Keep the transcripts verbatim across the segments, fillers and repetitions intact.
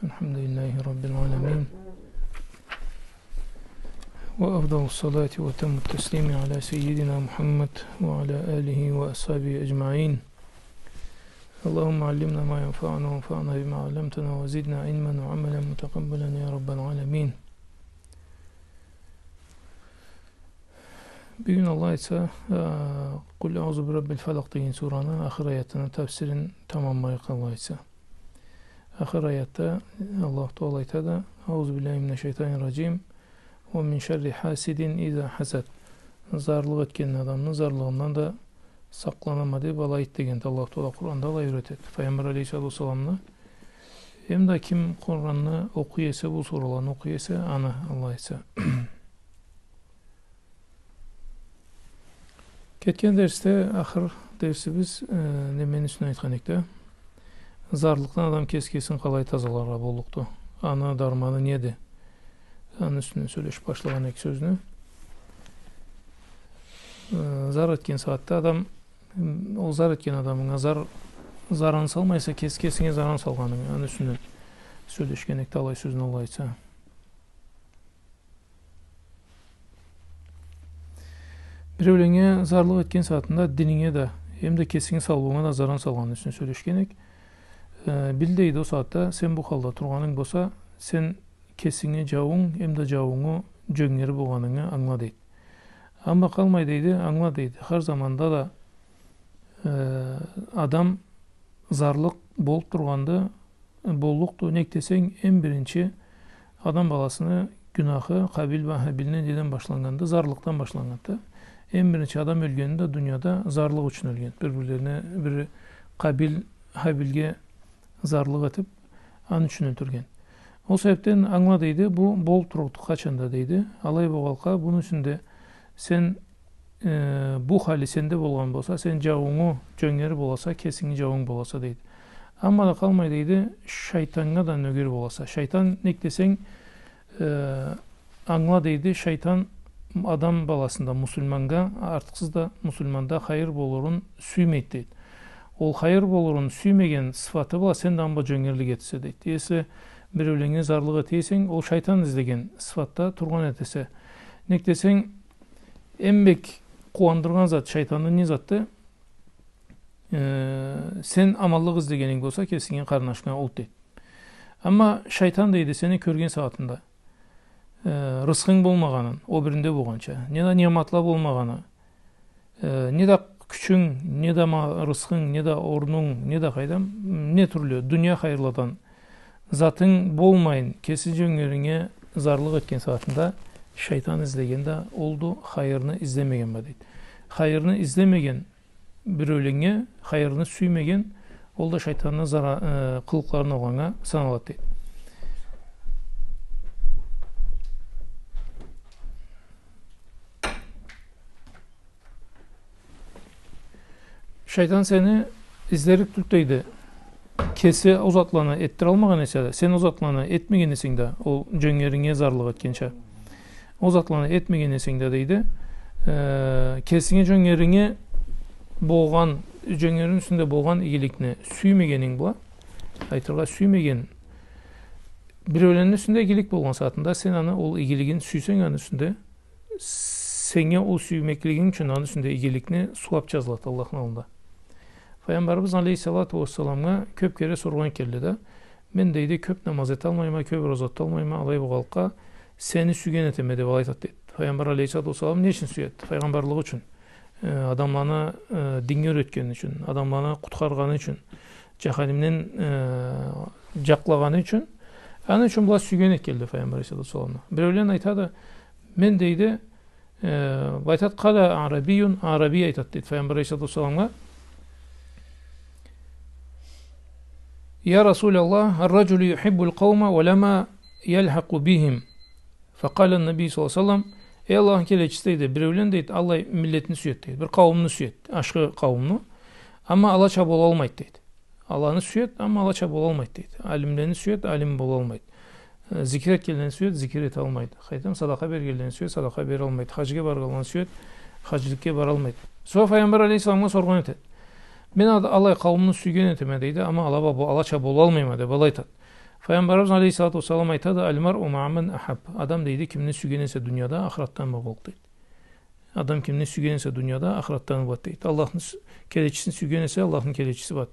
الحمد لله رب العالمين. وأفضل الصلاة وأتم التسليم على سيدنا محمد وعلى آله وأصحابه أجمعين. اللهم علمنا ما ينفعنا وانفعنا بما علمتنا وزدنا علما وعملا متقبلا يا رب العالمين. Бюгюн, Аллах айтса, э, «Къул аузу бираббил фалакъ» деген сураны ахыр аятыны тафсирин тамамлайыкъ, Аллах айтса. Ахыр аятда Аллаху Тагъала айтады: «Аузу биллахи минаш-шайтанир-раджим. Ва мин шарри хасидин иза хасад». Зарлыкъ этген адамны зарлыгъындан да сакъланама деб алай айт дегенди Аллаху Тагъала, Къуранда алай юретеди Файгъамбар алейхиссалату уассаламны. Эм да ким Къуранны окъуй эсе, бу сураланы окъуй эсе, аны, Аллах айтса. Кетген дерсде, ахыр дерсибиз, э, немени юсюнден айтхан эдик да. Зарлыкъдан адам кес-кесин къалай тазаларгъа боллукъду? Аны дарманы неди? Аны юсюнден сёлешиб башлагъан эдик сёзню. Э, зар этген сагъатда адам, м, ол зар этген адамынга зар-, заран салмайса, кес-кесинге заран салгъанынг, аны юсюнден сёлешген эдик да алай сёзню, Аллах айтса. Биреуленнге зарлыкъ этген сагъатында дининге да, эм да кесинги саулугъунга да заран салгъаны юсюнден сёлешген эдик. Э, бил, дейди, ол сагъатда сен бу халда тургъанынг болса, сен кесинги джауунг, эм да джауунгу джёнгери болгъанынгы англа, дейди. Амма къалмай, дейди, англа, дейди, хар заманда да, э, адам зарлыкъ болуб тургъанды, боллукъду. Нек десенг, эм биринчи адам баласыны гюнахы Къабил бла Хабилни неден башланнганды? Зарлыкъдан башланнганды. Эм биринчи адам ёлгени да дунияда зарлыкъ ючюн ёлген. Бир-бирлерине, бири Къабил Хабилге зарлыкъ этиб, аны ючюн ёлтюрген. Ол себебден англа, дейди, бу болуб турлукъду къачан да, дейди. Алай болгъанлыкъгъа, муну ючюн да сен, э, бу хали сенде болгъан болса, сен джауунгу джёнгери боласа, кесинги джаууунг боласа, дейди. Амма да къалмай, дейди, шайтаннга да нёгер боласа. Шайтан, нек десенг, э, англа, дейди, шайтан адам баласында, муслиманнга, артыкъсыз да муслиманда хайыр болурун сюймейди, дейди. Ол хайыр болурун сюймеген сыфаты бла сен да анга джёнгерлик этесе, дейди. Если биреуленнге зарлыкъ эте эсенг, ол шайтан излеген сыфатда тургъан этесе. Нек десенг, эм бек къууандыргъан зат шайтанны не затды? Э, сен аманлыкъ излегенинг болса, кесинги къарнашынга, ол, дейди. Амма шайтан, дейди, сени кёрген сагъатында, э, рысхынг болмагъанын, ол биринде болгъанча, не да ниъматла болмагъаны, э, не да кючюнг, не да ма-, рысхынг, не да орнунг, не да къайдам, не тюрлю дуния хайырладан затынг болмайын, кеси джёнгеринге зарлыкъ этген сагъатында шайтан излеген да олду, хайырны излемеген бла, дейди. Хайырны излемеген биреуленнге, хайырны сюймеген, ол да шайтанны зара-, э, къылыкъларындан болгъаннга саналады, дейди. Шайтан сени излерик тюлдю, дейди. Кеси ол затланы этдиралмагъан эсе да, сен ол затланы этмеген эсенг да, ол джёнгеринге зарлыкъ этгенча. Ол затланы этмеген эсенг да, дейди, э, кесинги джёнгеринге болгъан, джёнгерини юсюнде болгъан игиликни сюймегенинг бла, айтыргъа, сюймеген биреуленни юсюнде игилик болгъан сагъатында, сен аны, ол игилигин сюйсенг, аны юсюнде, сеннге ол сюймеклигинг ючюн аны юсюнде игиликни сууаб джазылады Аллахны аллында. Файгъамбарыбыз алейхиссалату уассаламгъа кёб кере соргъан экенле да, мен, дейди, кёб намаз эталмайма, кёб ораза туталмайма, алай болгъанлыкъгъа сени сюйген этеме деб алай айтады, дейди. Файгъамбар алейхиссалату уассалам не ючюн сюеди? Файгъамбарлыкъ ючюн, э, адамланы, э, динге юретгени ючюн, адамланы къутхаргъаны ючюн, джаханимден, э, джакълагъаны ючюн, аны ючюн была сюйген этгенле Файгъамбар алейхиссалату уассаламны. Биреулен айтады, мен, дейди, э, айтады, къала аърабийюн, аърабий айтады, дейди, Файгъамбар алейхиссалату уассаламгъа: «Я Расулаллах, ар-раджулу юхиббул къаума ва лама ялхакъу бихим». Факъала ан-набий саллаллаху алейхи ва саллам: «Эй Аллахны келечиси, — дейди, — биреулен, — дейди, — аллай миллетни сюеди, — дейди, — бир къауумну сюеди, ашхы къауумну. Амма алача болалмайды, — дейди. — Аланы сюеди, амма алача болалмайды, — дейди. — Алимлени сюеди, алим болалмайды. Э, зикир этгенлени сюеди, зикир эталмайды. Къайтам, садакъа бергенлени сюеди, садакъа бералмайды. Хаджге баргъанланы сюеди, хаджиликге баралмайды». Сора Файгъамбар алейхиссаламгъа соргъан этеди: «Мен ад-, аллай къауумну сюйген этеме, — дейди, — амма ала ба-, бу-, алача болалмайма», — деб алай айтады. Файгъамбарыбыз алейхиссалату уассалам айтады: «Аль-маръу маъа ман ахабб». Адам, дейди, кимни сюйген эсе дунияда, ахыратда ма боллукъ, дейди. Адам кимни сюйген эсе дунияда, ахыратда ма боллукъ, дейди. Аллахны с-, келечисин сюйген эсе, Аллахны келечиси барды.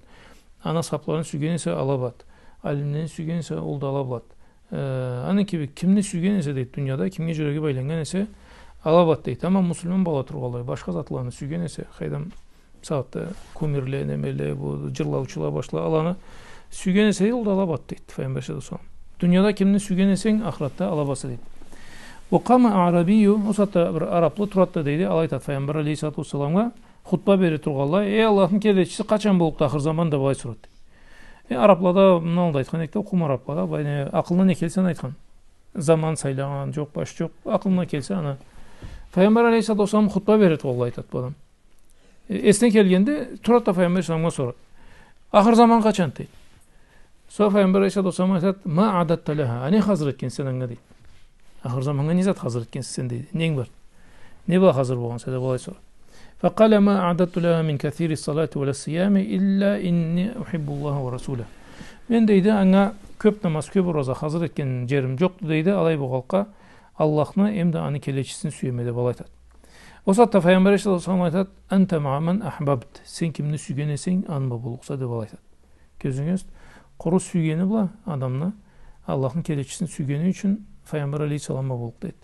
Аны асхабларын сюйген эсе, ала барды. Алимлерин сюйген эсе, ол да ала барды. Э, аны кибик, кимни сюйген эсе, дейди, дунияда, кимге джюреги байланнган эсе, ала барды, дейди. Амма муслиман бола тургъанлай, башха затланы сюйген эсе, къайдам, сагъатда кумирле, немеле, бу джырлаучула, башха, аланы сюйген эсе, ол да ала барды, дейди Файгъамбар алейхиссалату уассалам. Дунияда кимни сюйген эсенг, ахыратда ала бараса, дейди. Ва къама аърабийю, ол сагъатда бир араблы турады да, дейди, алай айтады Файгъамбар алейхиссалату уассаламгъа, хутба бере тургъанлай: «Эй, Аллахны келечиси, къачан боллукъду ахыр заман?» — деб алай сорады. Э, араблада, муну алда айтхан эдик да, окъума араблада, бай, не, акъылына не келсе, аны айтхан. Заман сайлагъан джокъ, баш джокъ, акъылына келсе, аны. Файгъамбар алейхиссалату уассалам хутба бере тургъанлай айтады бу адам. Э, эсине келгенде, турады да Файгъамбар алейхиссаламгъа сорады: «Ахыр заман къачан?» — дейди. Сора Файгъамбар алейхиссалату уассалам айтады: «Ма аъдадта ляха, а не хазыр этгенсе сен анга?» — дейди. «Ахыр заманнга не зат хазыр этгенсе сен?» — дейди. «Ненг бар? Не бла хазыр болгъанса?» — деб алай сорады. Факъала: «Ма аъдадту ляха мин касири салати ва ля сиями илля инни ухиббу Аллаха ва расуля». Мен, дейди, анга кёб намаз, кёб ораза хазыр этген джерим джокъду, дейди, алай болгъанлыкъгъа Аллахны эмда аны келечисин сюеме, деб алай айтады. Ол сагъатда Файгъамбар алейхиссалату уассалам айтады: «Анта маъа ман ахбабт». Сен кимни сюйген эсенг, аны бла боллукъса, деб алай айтады. Кёрдюгюз, къуру сюйгени бла адамны, Аллахны келечисин сюйгени ючюн Файгъамбар алейхиссалам бла боллукъ, дейди.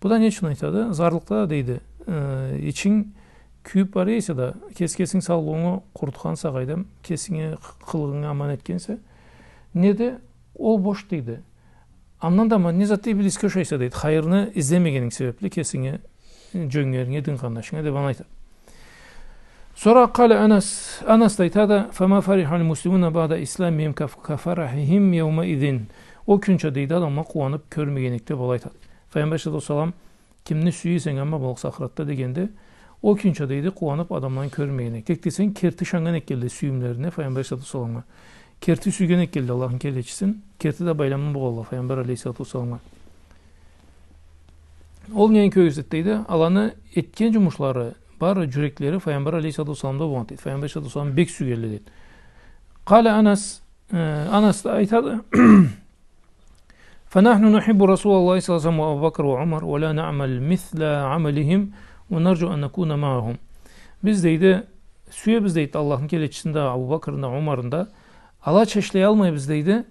Бу да не ючюн айтады? Зарлыкъда да, дейди, э, ичинг кюйюб бара эсе да, кес-, кесинг саулугъунгу къурутханса, къайдам, кесинги, къы-, къылыгъынгы аман этгенсе, не да ол бош, дейди. Андан да ма не затда иблисге ушайса, дейди, хайырны излемегенинг себебли кесинги, джёнгеринге, дин къарнашынга, деб аны айтады. Сора къала Анас, Анас да айтады: «Фама фарихал муслимуна баъда исламихим каф-, кафарахихим яумаизин». Ол кюнча, дейди, адамла къууаныб кёрмеген эдик, деб алай айтады. Файгъамбар алейхиссалату уассалам: «Кимни сюйсенг, аны бла боллукъса ахыратда», — дегенде, ол кюнча, дейди, къууаныб адамланы кёрмеген эдик. Тек десенг, керти ышаннган этгенле сюйюмлерине, Файгъамбар алейхиссалату уассаламгъа. Керти сюйген этгенле Аллахны келечисин, керти да байламлы болгъанла Файгъамбар алейхиссалату уассаламгъа. Ол нени кёргюзтеди, дейди? Аланы этген джумушлары, бары джюреклери Файгъамбар алейхиссалату уассаламда болгъан, дейди. Файгъамбар алейхиссалату уассаламны бек сюйгенле, дейди. Къала Анас, э, Анас да айтады: «Фанахну нухиббу Расулаллахи саллаллаху алейхи ва саллам ва Абу Бакр ва Умар, ва ля наъмал мисля амалихим, ва нарджу ан накуна маъахум». Биз, дейди, сюебиз, дейди, Аллахны келечисин да, Абу Бакрны да, Умарны да. Алача ишлей алмайбыз, дейди.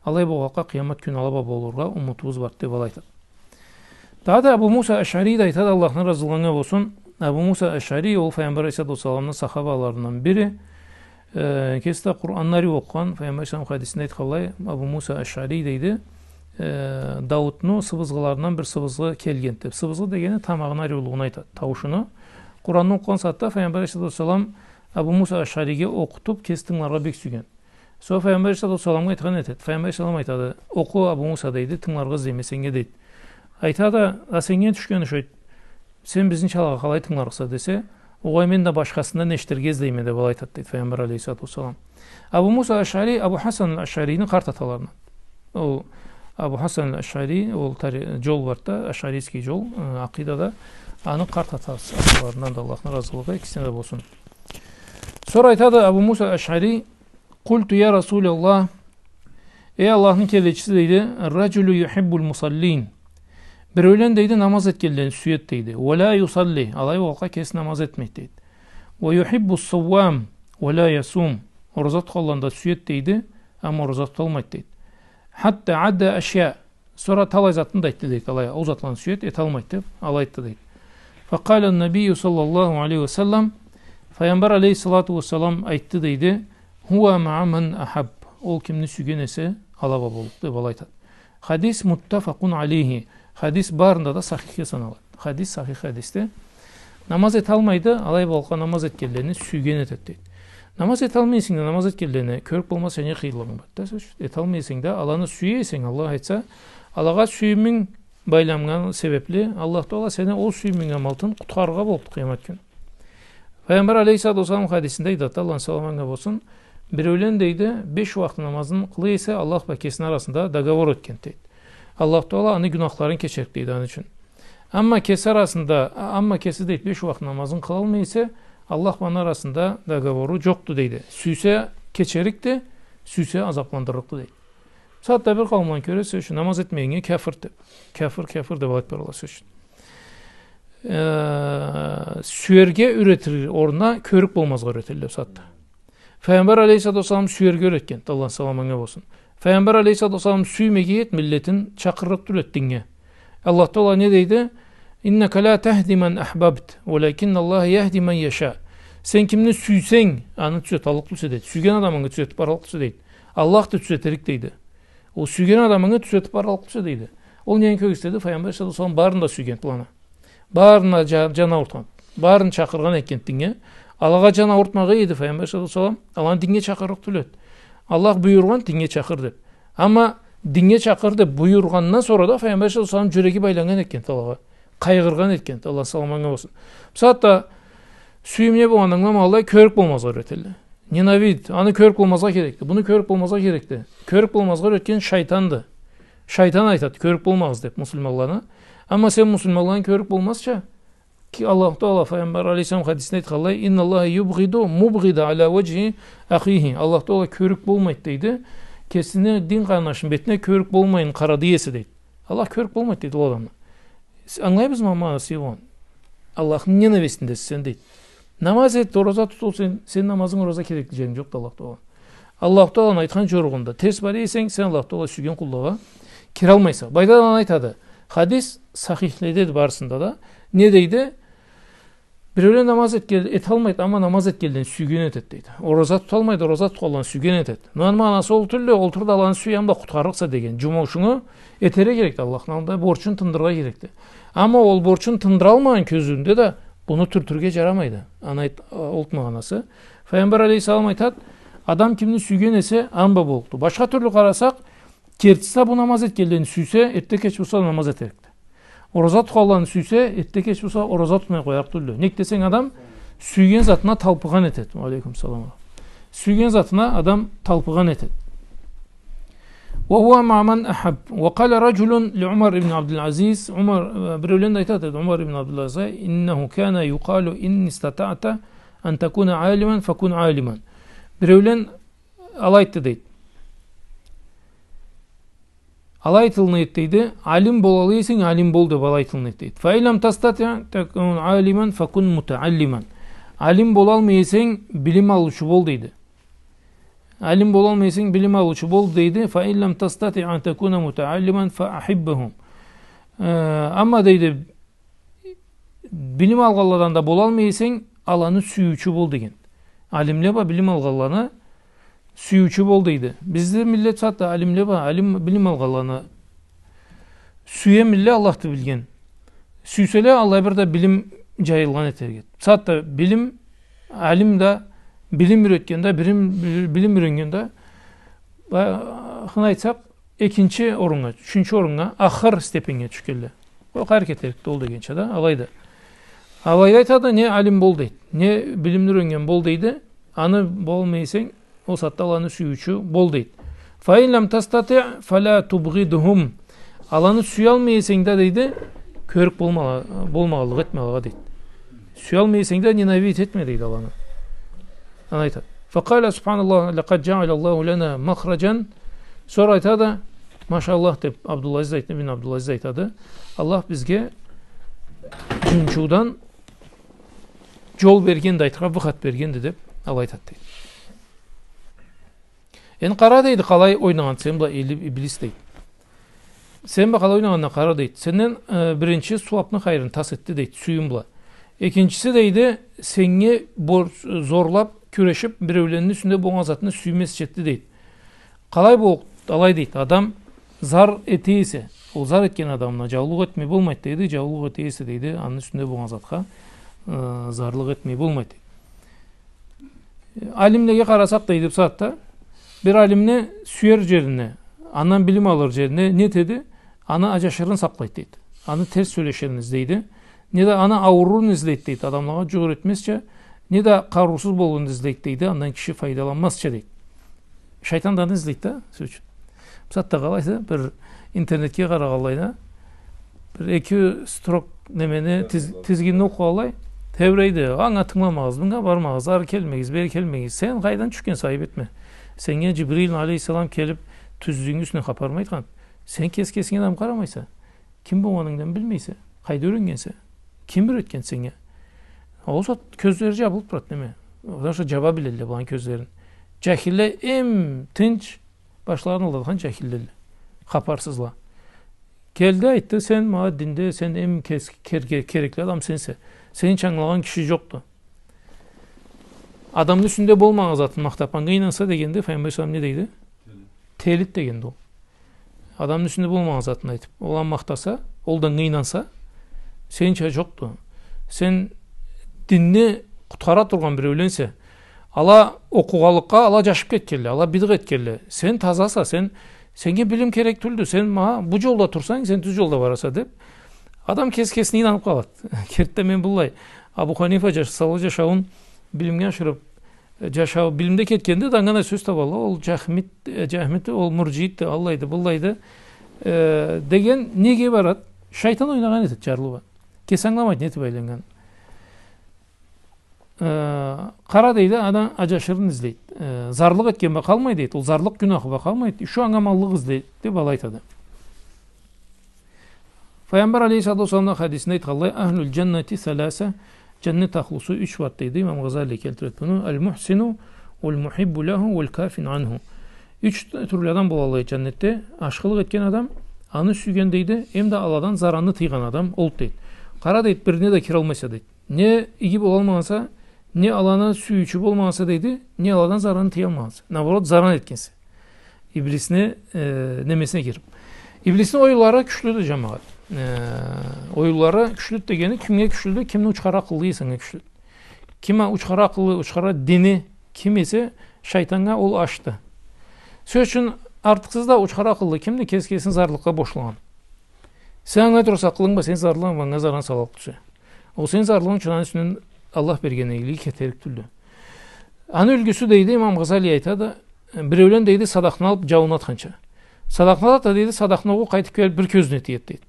Алай болгъанлыкъгъа, къыямат кюн ала бла болургъа умутубуз барды, деб алай айтады. Дагъыда Абу Муса Ашъари да айтады, Аллахны разылыгъы анга болсун. Абу Муса Ашъари, ол Файгъамбар алейхиссалату уассаламны сахабаларындан бири. Э, кеси да Къуранны ариу окъугъан, Файгъамбар алейхиссалам хадисинде айтханлай, Абу Муса Ашъари, дейди, э, Даудну сыбызгъыларындан бир сыбызгъы келгенди, деб. Сыбызгъы дегени тамагъыны ариулугъуну айтады, тауушуну. Къуранны окъугъан сагъатда Файгъамбар алейхиссалату уассалам Абу Муса Ашъариге окъутуб, кеси тынгыларгъа бек сюйген. Сора Файгъамбар алейхиссалату уассаламгъа айтхан этеди. Файгъамбар алейхиссалам айтады: «Окъу, Абу Муса, — дейди, — тынгыларгъа излейме сеннге», — дейди. Айтады: «А сеннге тюшген ушайды. Сен бизничалагъа къалай тынгыларыкъса?» — десе, «Огъай, мен да башхасындан эшитирге излейме», — деб алай айтады, дейди Файгъамбар алейхиссалату уассалам. Абу Муса Ашъари Абу Хасан аль-Ашъарини къарт аталарындан. Ол Абу Хасан аль-Ашъари, ол тари-, джол барды да, ашъарийский джол, э, акъидада, аны къарт атасы, аталарындан да, Аллахны разылыгъы экисине да болсун. Сора айтады Абу Муса Ашъари: «Къулту я Расулаллах, эй Аллахны келечиси, — дейди, — ар-раджулу юхиббуль мусаллин». Биреулен, дейди, намаз этгенлени сюеди, дейди. «Ва ля юсалли», алай болгъанлыкъгъа кеси намаз этмейди, дейди. «Ва юхиббус-сауам, ва ля ясум». Ораза тутханланы да сюеди, дейди, амма ораза туталмайды, дейди. «Хатта адда ашъя». Сора талай затны да айтды, дейди, алай, ол затланы сюеди, эталмайды, деб, алай айтды, дейди. Факъала ан-набийю саллаллаху алейхи ва саллам, Файгъамбар алейхиссалату уассалам айтды, дейди: «Хуа маъа ман ахабб». Ол кимни сюйген эсе, ала бла боллукъ, деб, алай айтады. Хадис муттафакъун алейхи. Хадис барында да сахихге саналады. Хадис сахих хадисди. Намаз эталмайды, алай болгъанлыкъгъа намаз этгенлени сюйген этеди, дейди. Намаз эталмай эсенг да, намаз этгенлени кёрюб болмазча не къыйынлыгъынг барды да, сёз ючюн. Эталмай эсенг да, аланы сюе эсенг, Аллах айтса, алагъа сюйюмюнг байланнган себебли, Аллах Тагъала сени ол сюйюмюнг амалтын къутхарыргъа боллукъду къыямат кюн. Файгъамбар алейхиссалату уассалам хадисинде айтады, Аллахны саламы анга болсун, биреулен, дейди, беш уакъты намазын къыла эсе, Аллах бла кесини арасында договор этген, дейди. Аллах Тагъала аны гюнахларын кечерик, дейди, аны ючюн. Амма кеси арасында, а-, амма кеси, дейди, беш уакъты намазын къылалмай эсе, Аллах бла аны арасында договору джокъду, дейди. Сюйсе кечерикди, сюйсе азабландырлыкъды, дейди. Бусагъатда бир къауумланы кёресе, сёз ючюн, намаз этмегеннге кафыр деб. Кафыр, кафыр деб алай айталла, сёз ючюн. Э, сюерге юретир орнуна кёрюк болмазгъа юретелле бусагъатда. Файгъамбар алейхиссалату уассалам сюерге юретгенди, Аллахны саламы анга болсун. Файгъамбар алейхиссалату уассалам сюймеген миллетин чакъыррыкъ тюл эди диннге. Аллах Тагъала не дейди? «Иннака ла тахди ман ахбабт, валакинналлаха яхди ман яша». Сен кимни сюйсенг, аны тюзеталлыкъ тюлсе, дейди. Сюйген адамынгы тюзетиб бараллыкъ тюлсе, дейди. Аллах да тюзетерик, дейди. Ол сюйген адамынгы тюзетиб бараллыкъ тюлсе, дейди. Ол нени кёргюзтеди? Файгъамбар саллаллаху алейхи ва саллам барын да сюйгенди аланы. Барына джа-, джан аурутхан. Барын чакъыргъан этгенди диннге. Алагъа джан аурутмагъа эди Файгъамбар саллаллаху алейхи ва саллам. Аланы диннге чакъыррыкъ тюл эди. Аллах буюргъан диннге чакъыр деб. Амма диннге чакъыр деб буюргъандан сора да Файгъамбар саллаллаху алейхи ва саллам джюреги байланнган этгенди алагъа. Къайгъыргъан этгенди. Аллахны саламы анга болсун. Бусагъатда сюйюм не болгъанын ангыламагъанлай кёрюк болмазгъа юретелле. Ненавидеть. Аны кёрюк болмазгъа керекди. Буну кёрюк болмазгъа керекди. Кёрюк болмазгъа юретген шайтанды. Шайтан айтады, кёрюк болмагъыз деб муслиманланы. Амма сен муслиманланы кёрюк болмазча, ки Аллаху Тагъала Файгъамбар алейхиссалам хадисинде айтханлай, «Инналлаха юбгъиду мубгъида аля ваджхи ахихи». Аллах Тагъала кёрюк болмайды, дейди. Кесини дин къарнашыны бетине кёрюк болмайын къарады эсе, дейди. Аллах кёрюк болмайды, дейди, ол адамны. С-, ангылайбызмы, ма, сен ол Аллахны ненавистиндесе сен, дейди. Намаз эт, ораза тут, ол сен, сен намазынг, ораза керекли джеринг джокъду Аллах Тагъала. Аллаху Тагъаланы айтхан джоругъунда терс бара эсенг, сен Аллаху Тагъала сюйген къуллукъгъа киралмайса. Былайда да аны айтады. Хадис сахихледеди барысында да. Не дейди? Биреулен намаз этген, эталмайды, амма намаз этгенлени сюйген этеди, дейди. Ораза туталмайды, ораза тутханланы сюйген этеди. Но аны магъанасы ол тюлдю, олтур да аланы сюй, аны бла къутхарыкъса деген. Джумушунгу этерге керекди Аллахны аллында, борчун тындырыргъа керекди. Амма ол борчун тындыралмагъан кёзюуюнде да буну тюртюрге джарамайды. Аны айт-, ол магъанасы. Файгъамбар алейхиссалам айтады, адам кимни сюйген эсе, аны бла боллукъду. Башха тюрлю къарасакъ, кертиси, бу намаз этгенлени сюйсе, эртде-кеч болса намаз этерикди. Ораза тутханланы сюйсе, эртде-кеч болса ораза тутмай къоярыкъ тюлдю. Нек десенг, адам сюйген затына талпыгъан этеди. Уа алейкум салам. Сюйген затына адам талпыгъан этеди. وهو مع من أحب. وقال رجل لعمر بن عبد العزيز. Умар, э, биреулен да айтады, Умар ибн Абдуллазгъа, إنه كان يقال إن استطعت أن تكون عالما فكن عالما. Биреулен алай айтды, дейди. Алай айтылынады, дейди. Алим болаллыкъ эсенг, алим бол деб алай айтылынады, дейди. فإن لم تستطع أن تكون عالما فكن متعلما. Алим болалмай эсенг, билим алыучу бол, дейди. Алим болалмай эсенг, билим алыучу бол, дейди. فإن لم تستطع أن تكون متعلما فأحبهم. Э, амма, дейди, билим алгъанладан да болалмай эсенг, аланы сюйюучю бол деген. Алимле бла билим алгъанланы сюйюучю бол, дейди. Бизде миллет сагъатда алимле бла, алим, билим алгъанланы сюе миллет, Аллахды билген. Сюйселе, аллай бир да билим джайылгъан этерик эди. Сагъатда билим, алим да, билим юретген да, билим, билим юретген да, ба-, хын айтсакъ, экинчи оруннга, ючюнчю оруннга, ахыр степеннге тюшгенле. Ол къайры кетерикди ол дегенча да, алайды. Алайды, айтады, не алим бол, дейди, не билимни юретген бол, дейди. Аны болалмай эсенг, ол сагъатда аланы сюйюучю бол, дейди. فإن لم تستطع فلا تبغضهم. Аланы сюялмай эсенг да, дейди, кёрюк болма-, болмагъанлыкъ этме алагъа, дейди. Сюялмай эсенг да, ненавидеть этме, дейди, аланы. Аны айтады. فقال: سبحان الله، لقد جعل الله لنا مخرجا. Сора айтады, машаллах деб, Абдуллазиз айт-, ибн Абдуллазиз айтады, Аллах бизге джунчуудан джол бергенди, айтыргъа, выход бергенди деб, алай айтады, дейди. Энди къара, дейди, къалай ойнагъанды сен бла ибли-, иблис, дейди. Сен бла къалай ойнагъанына къара, дейди. Сенден, э, биринчи, сууабны хайырын тас этди, дейди, сюйюм бла. Экинчиси, дейди, сеннге бор-, зорлаб, кюрешиб, биреуленни юсюнде болгъан затны сюймезча этди, дейди. Къалай бол-, алай, дейди, адам зар эте эсе, ол зар этген адамына джаулукъ этмей болмайды, дейди, джаулукъ эте эсе, дейди, аны юсюнде болгъан затха, э, зарлыкъ этмей болмайды, дейди. Алимлеге къарасакъ, дейди, бусагъатда бир алимни сюер джерине, андан билим алыр джерине не этеди? Аны аджашырын сакълайды, дейди. Аны терс сёлеширин излейди. Не да аны ауруун излейди, дейди. Адамлагъа джукъ юретмезча, не да къарыусуз болурун излейди, дейди. Андан киши файдаланмазча, дейди. Шайтан да аны излейди да, сёз ючюн. Бусагъатда къалайды, бир интернетге къарагъанлай да, бир эки строк немени, тиз-, тизгинни окъугъанлай, тебрейди. Анга тынгыламагъыз, мынга бармагъыз, ары келмегиз, бери келмегиз. Сен къайдан тюшгенсе, айыб этме. Сеннге Джибрил алейхиссалам келиб, Тюзлюгюнгю юсюнден хапарымы айтхан. Сен кес-кесинге да къарамайса. Ким болгъанынгы да билмейсе. Къайда юреннгенсе. Ким юретгенди сеннге? Ол сагъат кёзлери джабылыб турады, неме. Потому что джаба билелле буланы кёзлерин. Джахилле эм тынч башларын алдатхан джахиллелле. Хапарсызла. Келди, айтды, сен ма динде, сен эм кес-, кер-, кер-, керекли адам сенсе. Сенича ангылагъан киши джокъду. Адамны юсюнде болмагъан затын махтаб, анга ийнанса дегенде, Файгъамбар саллаллаху алейхи ва саллам не дейди? Телит дегенди ол. Адамны юсюнде болмагъан затын айтыб, ол анга махтаса, ол да анга ийнанса, сенича джокъду. Сен динни къутхара тургъан биреуленсе, ала окъугъанлыкъгъа, ала джашыб кетгенле, ала бидгъа этгенле. Сен тазаса, сен, сеннге билим керек тюлдю. Сен ма бу джолда турсанг, сен тюз джолда бараса деб. Адам кес-кесине ийнаныб къалады. Кертиде мен быллай. Абу Ханифа джаш-, саулай джашауун билимге ашырыб, э, джашау, билимде кетгенди да, анга да сёз табалла. Ол джахмит, э, джахмит, ол мурджиитди, аллайды, быллайды, э, деген неге барады? Шайтан ойнагъан этеди джарлы бла. Кеси ангыламайды не этиб айланнганын. Э, къара, дейди, адам аджашырын излейди. Э, зарлыкъ этген бла къалмайды, дейди. Ол зарлыкъ гюнахы бла къалмайды. Ещё анга аманлыкъ излейди, деб алай айтады. Файгъамбар алейхиссалату уассаламны хадисинде айтханлай, «Ахлюль джаннати саляса», джаннет ахлусу юч барды, дейди. Имам Гъазали келтиреди муну. «Аль-мухсину, валь-мухиббу ляху, валь-кафин анху». Юч тюрлю адам болалла джаннетде. Ашхылыкъ этген адам, аны сюйген, дейди, эм да аладан заранны тыйгъан адам, олду, дейди. Къара, дейди, бирине да киралмайса, дейди. Не иги болалмагъанса, не аланы сюйюучю болмагъанса, дейди, не аладан заранны тыялмагъанса. Наоборот, заран этгенсе. Иблисни, э, немесине кириб. Иблисни оюнлары кючлюдю, джамагъат. Э, оюнлары кючлюдю дегени, кимге кючлюдю? Кимни учхара акъыллы эсе, анга кючлюдю. Ким а учхара акъыллы, учхара дини ким эсе, шайтаннга ол ашды. Сёз ючюн, артыкъсыз да учхара акъыллы кимди? Кеси кесин зарлыкъгъа бошлагъан. Сен ангылай тураса, акъылынг бла сени зарлыгъынг анга заран саллыкъ тюлсе. Ол сени зарлыгъынг ючюн аны юсюнден Аллах берген игилиги кетерик тюлдю. Аны юлгюсю, дейди, имам Гъазали айтады, биреулен, дейди, садакъны алыб, джауун атханча. Садакъны атады, дейди, садакъны огъу къайтыб келиб бир кёзюне тиеди, дейди.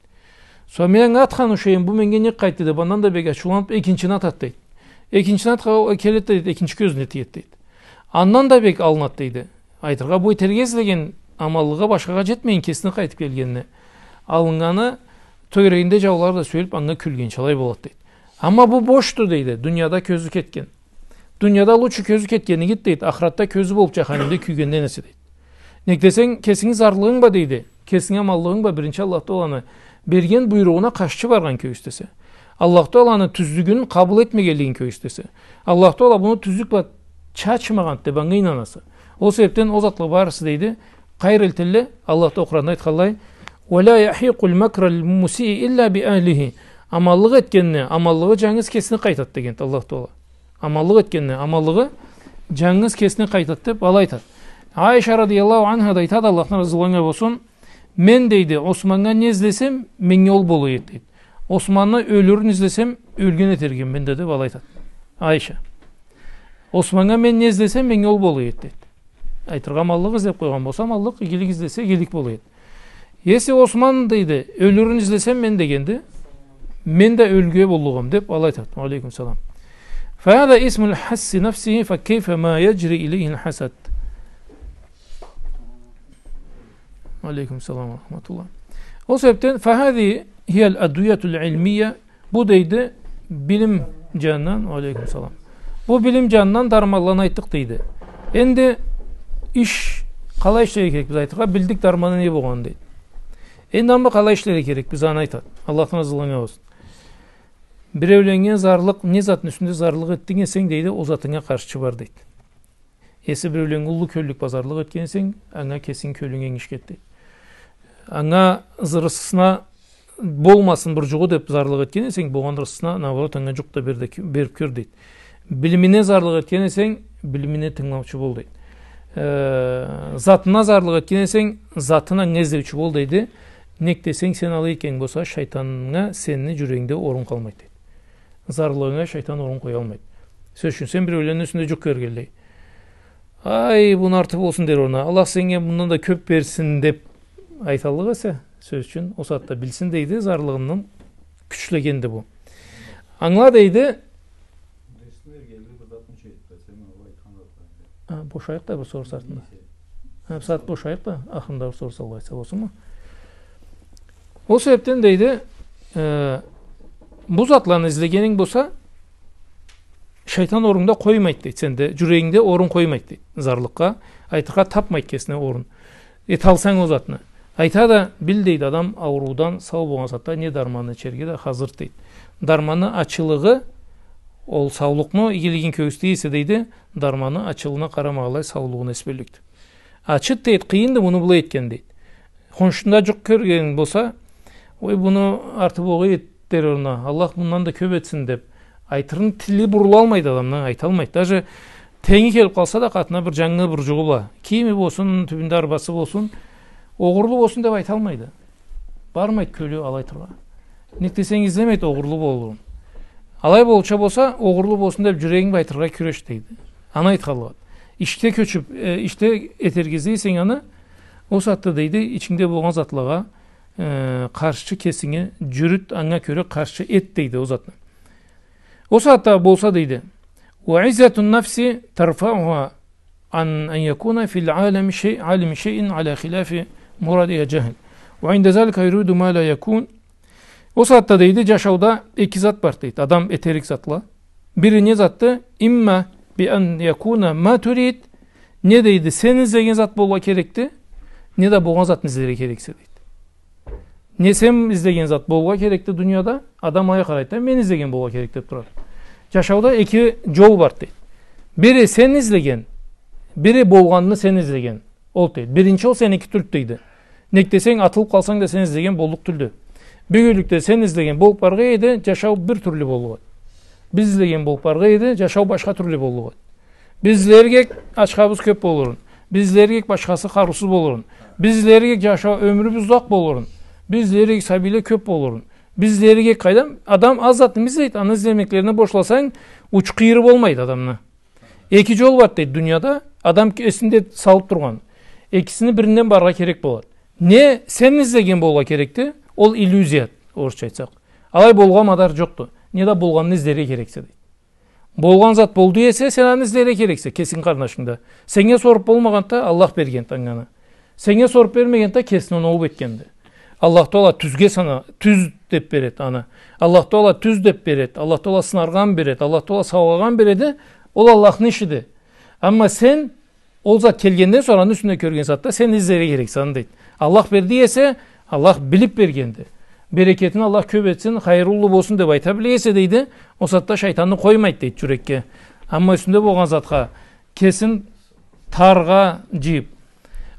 Сора мен анга атхан ушайым, бу меннге нек къайтды деб, андан да бек ачыуланыб, экинчини атады, дейди. Экинчини атха-, келеди, дейди, экинчи кёзюне тиеди, дейди. Андан да бек алынады, дейди. Айтыргъа, бу этерге излеген аманлыгъы башхагъа джетмейин, кесине къайтыб келгенине алыннганы, тёгерегинде джаулары да сюелиб, анга кюлгенча алай болады, дейди. Амма бу бошду, дейди, дунияда кёзю кетген. Дунияда лучше кёзю кетген игиди, дейди, ахыратда кёзю болуб, джаханимде кюйгенден эсе, дейди. Нек десенг, кесинги зарлыгъынг бла, дейди, кесинги аманлыгъынг бла биринчи Аллах Тааланы берген буйругъуна къаршчы баргъан кюйюсю эсе. Аллах Тааланы тюзлюгюн къабыл этмегенлигин кюйюсю эсе. Аллах Таала муну тюзлюк бла чачмагъанды деб анга ийнанаса. Ол себебден ол затла барысы, дейди, къайры элтелле, Аллах Таала Къуранда айтханлай, «Ва ля яхикъуль макруль мусиъ илля би ахлихи». Аманлыкъ этгенни аманлыгъы джангыз кесине къайтады дегенди Аллах Таала. Аманлыкъ этгенни аманлыгъы джангыз кесине къайтады деб алай айтады. Айша радияллаху анха да айтады, Аллахдан разылыкъ анга болсун, мен, дейди, Османнга не излесем, меннге ол бола эди, дейди. Османны ёлюрюн излесем, ёлген этерикме, дейди, деб алай айтады Айша. Османнга мен не излесем, меннге ол бола эди, дейди. Айтыргъа, аманлыкъ излеб къойгъан болса, аманлыкъ, игилик излесе, игилик бола эди. Если Осман, дейди, ёлюрюн излесем мен дегенди, мен да ёлген боллукъма, деб алай айтады. Ва алейкум салам. Фахаза исмуль хасси нафсихи, фа кайфа ма яджри илейхиль хасад. Алейкум салам ва рахматуллах. Ол себебден, фахази хияль адуятуль ильмия, бу, дейди, билим джанындан, алейкум салам. Бу билим джанындан дарманланы айтдыкъ, дейди. Энди иш, къалай ишлерге керек биз айтыргъа, билдик дарманы не болгъанын, дейди. Энди амма къалай ишлерге керек биз, аны айтады. Аллахдан разылыгъы анга болсун. Биреуленнге зарлыкъ, не затны юсюнде зарлыкъ этдинг эсенг, дейди, ол затынга къаршчы бар, дейди. Если биреуленнге уллу кёллюк бла зарлыкъ этген эсенг, анга кесинги кёлюнг энгишге эт, дейди. Анга зы-, рысхысына болмасын бир джугъу деб зарлыкъ этген эсенг, болгъан рысхысына, наоборот, анга джукъ да бер да кё-, бериб кёр, дейди. Билимине зарлыкъ этген эсенг, билимине тынгылаучу бол, дейди. Э, затына зарлыкъ этген эсенг, затын анга излеучю бол, дейди. Нек десенг, сен алай этген болса, шайтаннга сени джюрегингде орун къалмайды, дейди. Зарлыгъынга шайтан орун къоялмайды. Сёз ючюн, сен биреуленни юсюнде джукъ кёргенлей, «Ай, муну арты болсун», — дер орнуна, «Аллах сеннге мындан да кёб берсин», — деб айталлыкъ эсе, сёз ючюн, ол сагъатда билсин, дейди, зарлыгъындан кючлегенди бу. Ангыла, дейди. Дерсине келди, бир зат муч этди, сен ол айтхан затланы. А, бошайыкъ да бир сорус артында. Нейсе. Бусагъат бошайыкъ да, ахырында бир соруу салайыкъ, болсунму? Ол себепден, дейди, э, бу затланы излегенинг болса, шайтан орунгда къоймайды, дейди, сенде, джюрегингде орун къоймайды, дейди. Зарлыкъгъа, айтыргъа, тапмайды кесине орун. Эталсанг ол затны. Айта да, бил, дейди, адам ауруудан сау болгъан сагъатда не дарманны ичерге да хазыр, дейди. Дарманны ачылыгъы, ол саулукъну игилигин кёргюзте эсе, дейди, дарманны ачылыгъына къарамагъанлай саулугъун эс бёллюкдю. Ачы, дейди, къыйынды муну былай этген, дейди. Хоншунда джукъ кёрген болса, ой, муну арты богъа эт дер орнуна, Аллах мындан да кёп этсин деп, айтырны тили бурулалмайды адамны, айталмайды. Даже тенги келип къалса да, къатына бир джангы бир джугъу бла, кийими болсун, тюбюнде арбасы болсун, огъурлу болсун деп айталмайды. Бармайды кёлю алай тургъа. Нек десенг, излемейди огъурлу болурун. Алай болурча болса, огъурлу болсун деп джюрегинг бла айтыргъа кюреш, дейди. Аны айтханлыгъы. Ишге кёчюп, э, ишге этерге излейсенг аны, ол сагъатда, дейди, ичингде болгъан затлагъа, э, къаршчы кесинги джюрют, анга кёре къаршчы эт, дейди, ол затны. Ол сагъатда болса, дейди, وعزة النفس ترفعها عن أن يكون في العالم شيء، عالم شيء على خلاف مرادها جهل، وعند ذلك يريد ما لا يكون. Ол сагъатда, дейди, джашауда эки зат бар, дейди, адам этерик затла. Бири не затды? إما بأن يكون ما تريد, не, дейди, сен излеген зат болургъа керекди, не да болгъан затны излерге керексе, дейди. Не сен излеген зат болургъа керекди дунияда, адам алай къарайды да, мен излеген болургъа керек деп турады. Джашауда эки джол бар, дейди. Бири сен излеген, бири болгъанны сен излеген. Ол, дейди. Биринчи ол сеники тюлдю, дейди. Нек десенг, атылып къалсанг да, сен излеген боллукъ тюлдю. Бюгюнлюкде сен излеген болуп баргъа эди, джашау бир тюрлю боллукъ эди. Биз излеген болуп баргъа эди, джашау башха тюрлю боллукъ эди. Биз излерге ачхабыз кёп болурун. Биз излерге башхасы къарыусуз болурун. Биз излерге джашау, ёмюрюбюз узакъ болурун. Биз излерге сабийле кёп болурун. Биз излерге къайдам, адам аз затны излейди, аны излемеклерине бошласанг, учу-къыйыры болмайды адамны. Эки джол бар, дейди, дунияда, адам эсинде салып тургъан. Экисини биринден барыргъа керек болады. Не сен излеген болургъа керекди, ол иллюзия, орусча айтсакъ. Алай болургъа мадар джокъду. Не да болгъанны излерге керексе, дейди. Болгъан зат болду эсе, сен аны излерге керексе, кесинг къарнашынгда. Сеннге соруп болмагъанды, Аллах бергенди анга аны. Сеннге соруп бермегенди, кесине оноу этгенди. Аллах Таала тюзге сана-, тюз деп береди аны. Аллах Таала тюз деп береди. Аллах Таала сынаргъа береди. Аллах Таала саугъа береди. Ол Аллахны ишиди. Амма сен ол зат келгенден сора, аны юсюнде кёрген затда сен излерге керексе аны, дейди. Аллах берди эсе, Аллах билип бергенди. Берекетин Аллах кёп этсин, хайырлы болсун деп айта биле эсе, дейди, ол сагъатда шайтанны къоймайды, дейди, джюрекге. Амма юсюнде болгъан затха кесин таргъа джыйып,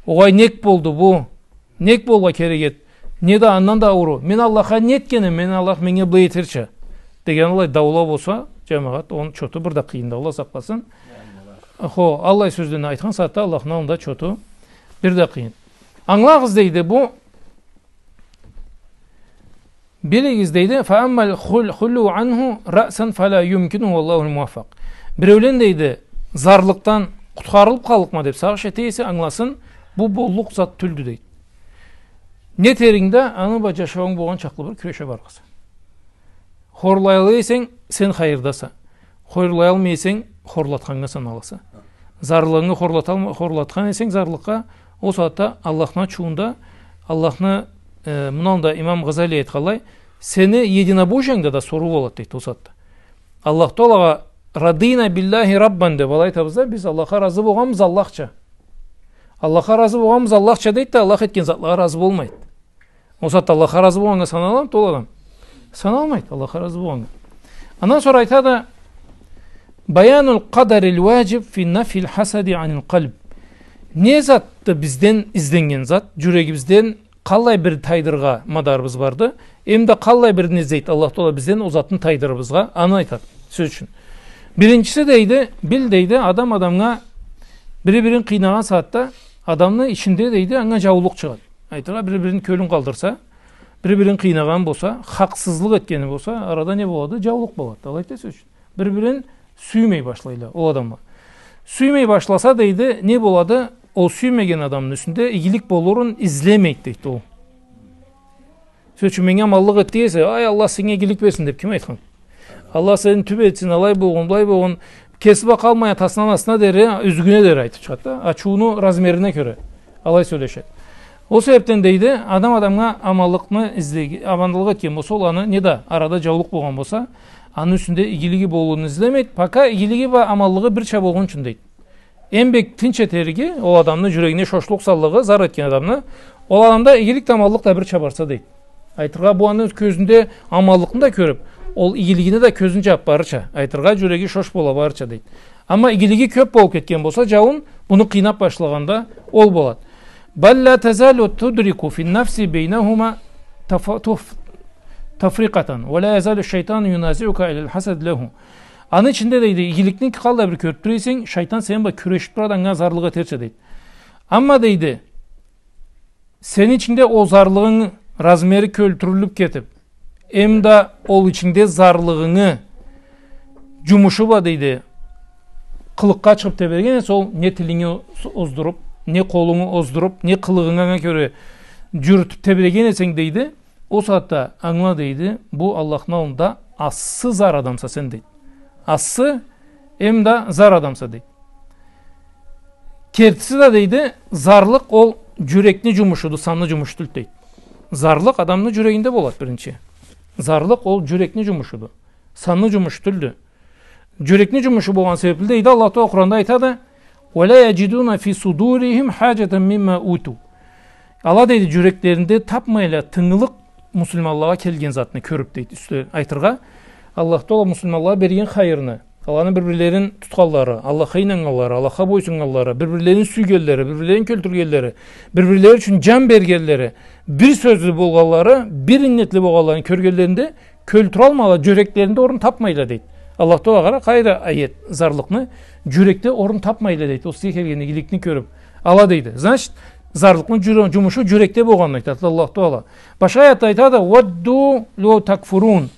огъай, нек болду бу? Нек болургъа керек эди? Не да андан да ауруу. Мен Аллахха не этгеним, мен Аллах меннге былай этерча деген аллай даула болса, джамагъат, онун чоту бир да къыйын, Аллах сакъласын. Хо, аллай сёзлени айтхан сагъатда Аллахны аллында чоту бир да къыйын. Ангылагъыз, дейди, бу Билигиз, дейди, فأما الخل-، الخلو عنه رأسا فلا يمكنه والله الموفق. Биреулен, дейди, зарлыкъдан къутхарылып къаллыкъма деп сагъыш эте эсе, ангыласын, бу боллукъ зат тюлдю, дейди. Не этеринг да, аны бла джашауунг болгъан чакълы бир кюреше баргъыса. Хорлаялмай эсенг, сен хайырдаса. Хорлаялмай эсенг, хорлатханнга саналаса. Зарлыгъынгы хорлаталма-, хорлатхан эсенг зарлыкъгъа, ол сагъатда Аллахны ачыуунда, Аллахны, э, мындан да Имам Гъазали айтханлай, сени единобожиенгде да соруу болады, дейди, ол сагъатда. Аллах Таалагъа «رضينا بالله ربا» деп алай айтабыз да, биз Аллахха разы болгъанбыз Аллахча. Аллахха разы болгъанбыз Аллахча дейди да, Аллах этген затлагъа разы болмайды. Ол сагъатда Аллахха разы болгъаннга саналамыды ол адам? Саналмайды Аллахха разы болгъаннга. Андан сора айтады: «بيان القدر الواجب في نفي الحسد عن القلب». Не затды бизден изленнген зат, джюрегибизден къаллай бир тайдырыргъа мадарыбыз барды, эм да къаллай бирин излейди Аллах Таала бизден ол затны тайдырырыбызгъа, аны айтады. Сёз ючюн. Биринчиси, дейди, бил, дейди, адам адамгъа бири-бирин къыйнагъан сагъатда адамны ичинде, дейди, анга джаулукъ чыгъады. Айтыргъа, бири-бирини кёлюн къалдырса, бири-бирин къыйнагъан болса, хакъсызлыкъ этгени болса, арада не болады? Джаулукъ болады. Алайды да, сёз ючюн. Бири-бирин сюймей башлайла ол адамла. Сюймей башласа, дейди, не болады? Ол сюймеген адамны юсюнде игилик болурун излемейди, дейди ол. Сёз ючюн, меннге аманлыкъ эт десе, «Ай, Аллах сеннге игилик берсин» деп ким айтхан? «Аллах сени тюп этсин, алай болгъун, былай болгъун». Кеси бла къалмай, атасындан астына дери, юзюгюне дери айтып чыгъады да, ачыуну размерине кёре. Алай сёлешеди. Ол себепден, дейди, адам адамгъа аманлыкъны излеги-, аманлыкъ этген болса, ол аны не да арада джаулукъ болгъан болса, аны юсюнде игилиги болурун излемейди. Пока игилиги бла аманлыгъы бирча болгъунчу, дейди. Эм бек тынч этериги, ол адамны джюрегине шошлукъ саллыгъы, зар этген адамны, ол адамда игилик да, аманлыкъ да бирча барса, дейди. Айтыргъа, бу аны кёзюнде аманлыкъны да кёрюб, ол игилигине да кёзюн джабыб барырча. Айтыргъа, джюреги шош бола барырча, дейди. Амма игилиги кёб болуб кетген болса, джауун, буну къыйнаб башлагъанда ол болады. بل لا تزال تدرك في النفس بينهما تف-، تف-، تفرقة، ولا يزال الشيطان ينازعك إلى الحسد له. Аны ичинде, дейди, игиликни эки къалда бир кёрюб тура эсенг, шайтан сени бла кюрешиб турады, анга зарлыкъ этерча, дейди. Амма, дейди, сени ичингде ол зарлыгъынгы размери кёлтюрюлюб кетиб, эм да ол ичингде зарлыгъынгы джумушу бла, дейди, къылыкъгъа чыгъыб тебреген эсе, ол не тилинги оз-, оздуруб, не къолунгу оздуруб, не къылыгъынгы анга кёре джюрютюб тебреген эсенг, дейди, ол сагъатда англа, дейди, бу Аллахны аллында ассы зар адамса сен, дейди. Ассы эм да зар адамса, дейди. Кертиси да, дейди, зарлыкъ ол джюрекни джумушуду, санны джумушу тюлдю, дейди. Зарлыкъ адамны джюрегинде болады биринчи. Зарлыкъ ол джюрекни джумушуду, санны джумушу тюлдю. Джюрекни джумушу болгъан себебли, дейди, Аллах Тагъала Къуранда айтады: ولا يجدون في صدورهم حاجة مما أوتوا. Ала, дейди, джюреклеринде табмайла тынгылыкъ муслиманлагъа келген затны кёрюб, дейди, юсю айтыргъа, Аллах Тагъала муслиманлагъа берген хайырны, аланы бир-бирлерин тутханлары, Аллахха ийнаннганлары, Аллахха бойсуннганлары, бир-бирлерин сюйгенлери, бир-бирлерин кёлтюргенлери, бир-бирлери ючюн джан бергенлери, бир сёзлю болгъанлары, бир иннетли болгъанларын кёргенлеринде, кёлтюралмайла, джюреклеринде орун табмайла, дейди. Аллах Тагъала, къара, къайры аят, зарлыкъны, джюрекде орун табмайла, дейди. Ол сизге келген игиликни кёрюб, ала, дейди. Значит, зарлыкъны джюре-, джумушу джюрекде болгъанын айтады Аллах Тагъала. Башха аятда айтады: ودوا لو تكفرون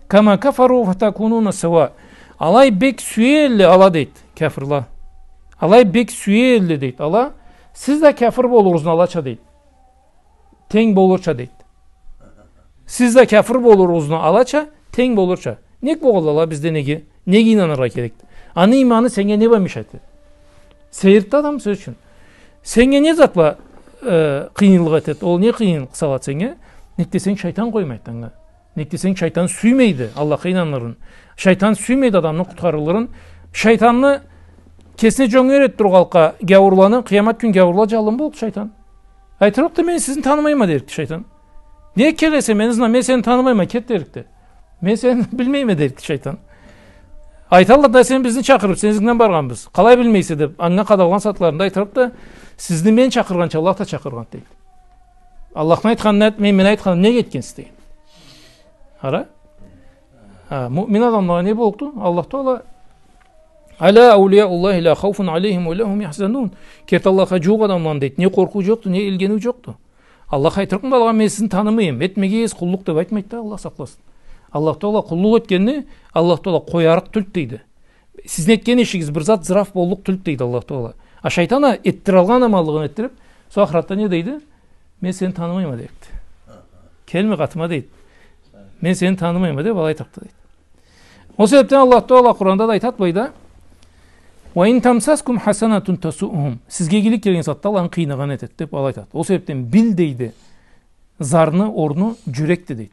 كما كفروا فتكونون سواء. Алай бек сюе элле ала, дейди, кяфырла. Алай бек сюе элле, дейди, ала, сиз да кяфыр болурузну алача, дейди. Тенг болурча, дейди. Сиз да кяфыр болурузну алача, тенг болурча. Нек болгъанла ала бизде, неге? Неге ийнаныргъа керекди? Аны иманы сеннге не бла мешать этеди? Сейиртди адам, сёз ючюн. Сеннге не зат бла, э, къыйынлыкъ этеди? Ол не къыйынлыкъ салады сеннге? Нек десенг, шайтан къоймайды анга. Нек десенг, шайтан сюймейди Аллахха ийнанырын. Шайтан сюймейди адамны къутхарылырын. Шайтанны кесине джангер этиб тургъанлыкъгъа гяуурланы, къыямат кюн гяуурла джангы боллукъду шайтан. Айтырыкъды: «Мен сизни танымайма», — дерикди шайтан. «Нек келесе мени ызымдан? Мен сени танымайма, кет», — дерикди. «Мен сени билмейме», — дерикди шайтан. Айталла да: «Сен бизни чакъырыб, сени ызынгдан баргъанбыз. Къалай билмейсе?» — деб, анга къадалгъан сагъатларында айтырыкъды: «Сизни мен чакъыргъанча Аллах да чакъыргъанды», — дейди. «Аллахны айтханын этмей, мен айтханымы нек этгенсиз?» — дейди. Ара? Ха, муъмин адамлагъа не боллукъду? Аллах Тагъала: «ألا أولياء الله لا خوف عليهم ولا هم يحزنون». Керти Аллахха джууукъ адамланы, дейди, не къоркъуу джокъду, не илгениу джокъду. Аллах айтырыкъмыды алагъа: «Мен сизни танымайма, этмегиз къуллукъ», — деб айтмайды да, Аллах сакъласын. Аллах Тагъала къуллукъ этгенни Аллах Тагъала къоярыкъ тюлдю, дейди. Сизни этген ишигиз бир зат зыраф боллукъ тюлдю, дейди Аллах Тагъала. А шайтан а этдиралгъан аманлыгъын этдириб, сора ахыратда не дейди? «Мен сени танымайма», — дейди. «Келме къатыма», — дейди. «Мен сени танымайма», — деб, алай айтырыкъды, дейди. Ол себебден Аллах Тагъала Къуранда да айтады былайда: «وإن تمسسكم حسنة تسؤهم». Сизге игилик келген сагъатда аланы къыйнагъан этеди, деб алай айтады. Ол себебден бил, дейди, зарны орну джюрекди, дейди.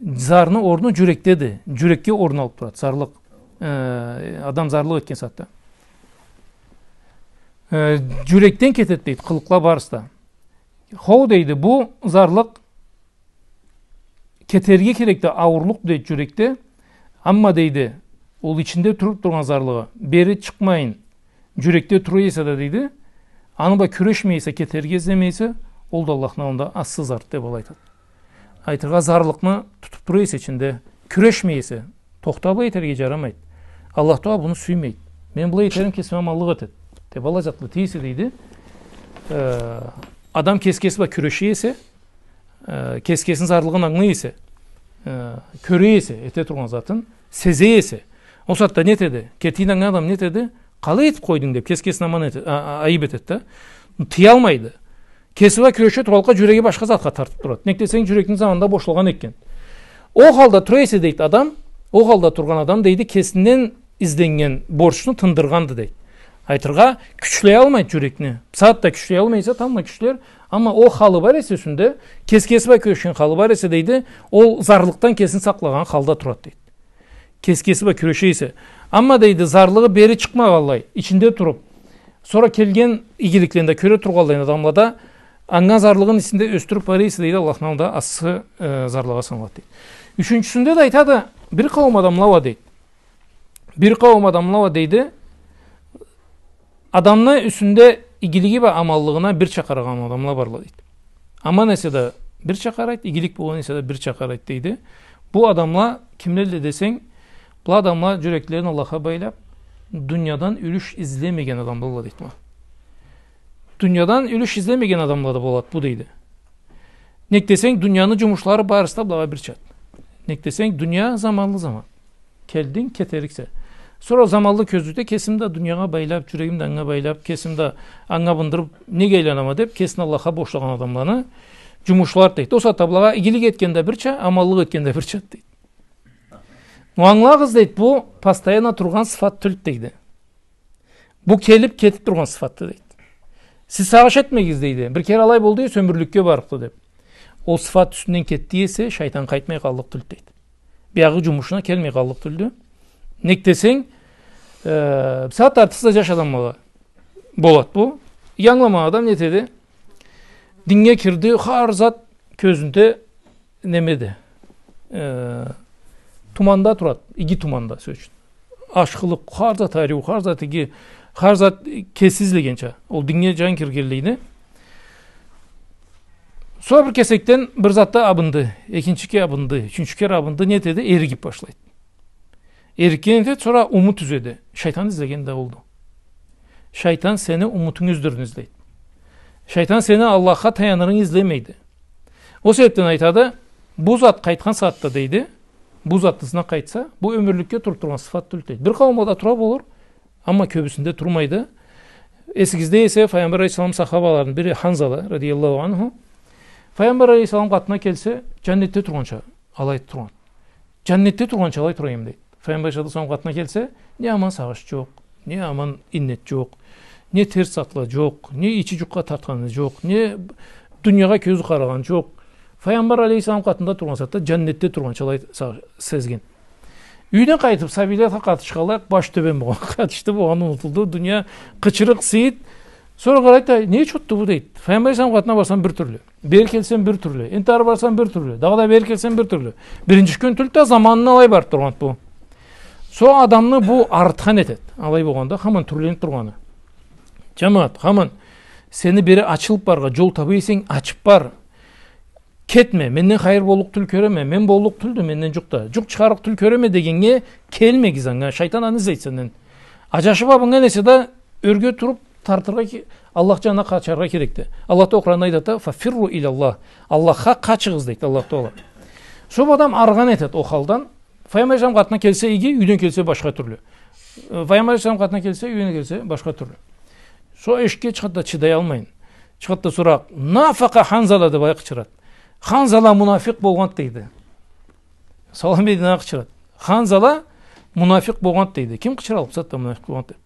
Зарны орну джюрекдеди. Джюрекге орун алыб турады зарлыкъ. Э, адам зарлыкъ этген сагъатда. Э, джюрекден кетеди, дейди, къылыкъла барысы да. Хоу, дейди, бу зарлыкъ кетерге керекди, ауурлукъду, дейди, джюрекде. Амма, дейди, ол ичинде туруб тургъан зарлыгъы бери чыкъмайын, джюрекде тура эсе да, дейди, аны бла кюрешмей эсе, кетерге излемей эсе, ол да Аллахны аллында ассы зарды, деб алай айтады. Айтыргъа, зарлыкъны тутуб тура эсе ичинде, кюрешмей эсе, тохта, былай этерге джарамайды. Аллах Тагъала буну сюймейди. Мен былай этерим, кесиме аманлыкъ этеди, деб алай затла этесе, дейди. Э, адам кеси-кеси бла кюреше эсе, э, кеси-кесини зарлыгъын ангылай эсе, э, кёре эсе, эте тургъан затын, сезе эсе, ол сагъатда не этеди? Керти ийнаннган адам не этеди? «Къалай этиб къойдунг?» — деб, кеси-кесине аман эте-, а, а, айыб этеди да. Тыялмайды. Кеси бла кюреше тургъанлыкъгъа, джюреги башха затха тартыб турады. Нек десенг, джюрекни заманында бошлагъан экен. Ол халда тура эсе, дейди, адам, ол халда тургъан адам, дейди, кесинден изленнген борчну тындыргъанды, дейди. Айтыргъа, кючлеялмайды джюрекни. Бусагъатда кючлеялмай эсе, тамбла кючлер. Амма ол халы бар эсе юсюнде, кес-кеси бла кюрешген халы бар эсе, дейди, ол зарлыкъдан кесин сакълагъан халда турады, дейди. Кес-кеси бла кюреше эсе. Амма, дейди, зарлыгъы бери чыкъмагъанлай, ичинде туруп, сора келген игиликлени да кёре тургъанлай адамлада, анга зарлыгъын ичинде ёсдюрюп бара эсе, дейди, Аллахны аллында ассы, э, зарлыгъа саналады, дейди. Ючюнчюсюнде да айтады, бир къауум адамла уа, дейди. Бир къауум адамла уа, дейди, адамны юсюнде игилиги бла аманлыгъына бирча къарагъан адамла барла, дейди. Аман эсе да бирча къарайды, игилик болгъан эсе да бирча къарайды, дейди. Бу адамла кимлелле десенг, бу адамла джюреклерин Аллахха байлап, дуниядан юлюш излемеген адамла, дейди. Дуниядан юлюш излемеген адамла да болады бу, дейди. Нек десенг, дунияны джумушлары барысы да былагъа бирчады. Нек десенг, дуния заманлы заман. Келдинг, кетериксе. Сора заманлы кёзюуде кесин да дуниягъа байлап, джюрегим да анга байлап, кесим да анга бындырып, неге айланама деп, кесин Аллахха бошлагъан адамланы джумушлары, дейди. Ол сагъатда былагъа игилик этген да бирча, аманлыкъ этген да бирча, дейди. Ангылагъыз, дейди, бу постоянно тургъан сыфат тюлдю, дейди. Бу келип, кетип тургъан сыфатды, дейди. Сиз сагъыш этмегиз, дейди. Бир кере алай болду эсе, ёмюрлюкге барыкъды деп. Ол сыфат юсюнден кетди эсе, шайтан къайтмай къаллыкъ тюлдю, дейди. Биягъы джумушуна келмей къаллыкъ тюлдю. Нек десенг, э, бусагъат артыкъ да джаш адамла болады бу. Ангыламагъан адам нетеди? Динге кирди, хар зат кёзюнде немеди? Э, туманда турады, иги туманда, сёз ючюн. Ашхылыкъ, хар зат ариу, хар зат иги, хар зат кеси излегенча. Ол динге джан киргенлейди. Сора бир кесекден бир затда абынды, экинчи кере абынды, ючюнчю кере абынды, нетеди? Эригип башлайды. Эрикген этеди, сора умут юзеди. Шайтан излеген да олду. Шайтан сени умутунгу юздюрюрню излейди. Шайтан сени Аллахха таянырынгы излемейди. Ол себепден айтады, бу зат къайтхан сагъатда, дейди, бу зат ызына къайтса, бу ёмюрлюкге туруп тургъан сыфат тюлдю, дейди. Бир къауумда тура болур, амма кёбюсюнде турмайды. Эсигизде эсе, Файгъамбар алейхиссалам сахабаларыны бири Ханзала, радияллаху анху, Файгъамбар алейхиссалам къатына келсе, джаннетде тургъанча алай тургъан. Джаннетде тургъанча алай турайым, дейди. Файгъамбар саллаллаху алейхи ва саллам къатына келсе, не аман сагъыш джокъ, не аман иннет джокъ, не терс затла джокъ, не ичи джукъгъа тартханы джокъ, не дуниягъа кёзю къарагъаны джокъ. Файгъамбар алейхиссалам къатында тургъан сагъатда джаннетде тургъанча алай са-, сезген. Юйден къайтып, сабийле къатышханлай, баш тёбен болгъан. Къатышды, болгъаны унутулду. Дуния къычырыкъ, сыйыт. Сора къарайды да, не чотду бу, дейди. Файгъамбар алейхиссалам къатына барсам бир тюрлю. Бери келсем бир тюрлю. Энтда ары барсам бир тюрлю. Дагъыда бери келсем бир тюрлю. Биринчи кюн тюлдю да, заманына алай барып тургъан бу. Сора адамны бу арытхан этеди. Алай болгъанда, хаман тюрленип тургъаны. Джамагъат, хаман сени бери ачылып барыргъа джол таба эсенг, ачып бар. Кетме, менден хайыр боллукъ тюл кёреме, мен боллукъ тюлдю, менден джукъ да. Джукъ чыгъарыкъ тюл кёреме дегеннге келмегиз анга. Шайтан аны излейди сенден. Аджашып абыннган эсе да, ёрге туруп, тартыргъа ке-, Аллах джанына къачаргъа керекди. Аллах да Къуранда айтады да, «Фафирру илаллах». Аллахха къачыгъыз, дейди Аллах Тагъала. Сора адам арыгъан этеди ол халдан. Файгъамбар алейхиссалам къатына келсе иги, юйден келсе башха тюрлю. Э, Файгъамбар алейхиссалам къатына келсе, юйден келсе башха тюрлю. Сора эшикге чыгъады да, чыдаялмайын. Чыгъады да, сора, «Нафакъа Ханзала» деп алай къычырады. Ханзала мунафикъ болгъанды, дейди. Салам бедине къычырады. Ханзала мунафикъ болгъанды, дейди. Ким къычыраллыкъ бусагъатда мунафикъ болгъанды деп?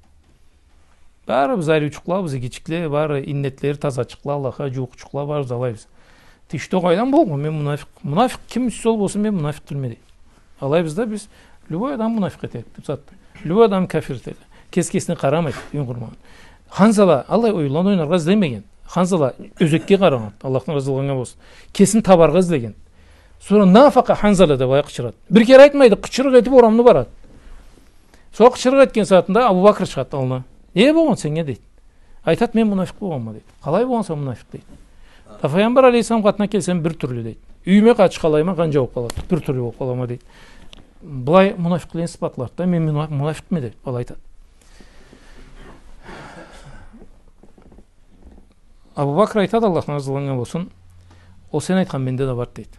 Барыбыз ариучукъла, биз игичикле, бары иннетлери тазачыкъла, Аллахха джууукъчукъла, барыбыз алайбыз. Тишде къайдан болгъан, мен мунафикъ. Мунафикъ ким юсю ол болсун, мен мунафикъ тюлме, дейди. Алайбыз да биз, любой адам мунафикъ этеди, бусагъатда. Любой адам кафир этеди. Кес-кесине къарамайды, юйюн къурмагъан. Ханзала аллай оюнланы ойнаргъа излемеген. Ханзала ёзекге къарагъан, Аллахдан разылыгъы анга болсун. Кесин табаргъа излеген. Сора «Нафакъа Ханзала» деп алай къычырады. Бир кере айтмайды, къычырыкъ этип орамны барады. Сора къычырыкъ этген сагъатында Абу Бакр чыгъады аллына. «Не болгъан сеннге?» дейди. Айтады: «Мен мунафикъ болгъанма», дейди. «Къалай болгъанса мунафикъ?» дейди. Да Файгъамбар алейхиссалам къатына келсем бир тюрлю, дейди. Юйюме къачханлайыма къанча болуп къалады, бир тюрлю болуп къалама, дейди. Былай мунафикълени сыфатлады да, мен муна-, мунафикъме деп алай айтады. Абу Бакр айтады, Аллахдан разылыгъы анга болсун: «Ол сен айтхан менде да барды», дейди.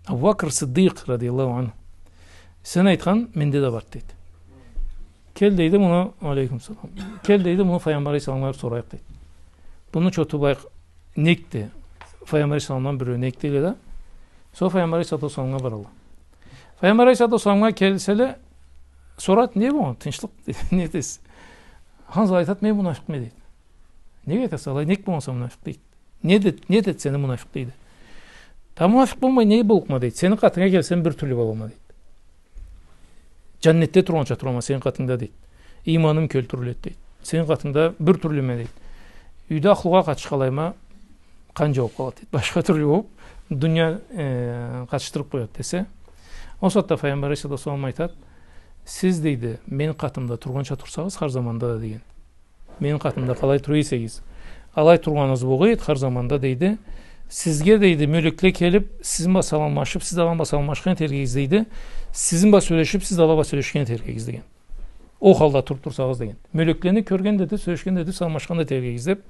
Абу Бакр Сыддыкъ радияллаху анху: «Сен айтхан менде да барды», дейди. «Кел», дейди, «муну», алейкум салам. «Кел», дейди, «муну Файгъамбар алейхиссаламгъа сорайыкъ», дейди. Буну чоту былай некди. Файгъамбар алейхиссаламдан биреу некди эле да. Сора Файгъамбар алейхиссалату уассаламгъа баралла. Файгъамбар алейхиссалату уассаламгъа келселе, сорат: «Не болгъан? Тынчлыкъ?» дейди. «Не этесиз?» Ханзала айтат: «Мен мунафикъме», — дейди. «Нек айтаса алай, нек боласа мунафикъ?» — дейди. «Не дед-, не дед сени мунафикъ?» — дейди. «Да мунафикъ болмай не боллукъма, — дейди. — Сени къатынга келсем, бир тюрлю болама, — дейди. — Джаннетде тургъанча турама сени къатынгда, — дейди. — Ийманым кёлтюрюледи, — дейди. — Сени къатынгда бир тюрлюме, — дейди. — Юйде ахлугъа къатышханлайыма къан джаууб къалады, — дейди. — Башха тюрлю болуб, дуния, э, къатышдырыб къояды», — десе. Ол сагъатда Файгъамбар алейхиссалату уассалам айтат: «Сиз, — дейди, — мени къатымда тургъанча турсагъыз хар заманда да, — деген. — Мени къатымда къалай тура эсегиз, алай тургъаныгъыз болгъа эди хар заманда, — дейди. — Сизге, — дейди, — мёлекле келиб, сиз бла саламлашыб, сиз да ала бла саламлашхан этерик эдигиз, — дейди. — Сизни бла сёлешиб, сиз да ала бла сёлешген этерик эдигиз, — деген. — Ол халда туруб турсагъыз, — деген. — Мёлеклени кёрген да этиб, сёлешген да этиб, саламлашхан да этерик эдигиз», — деб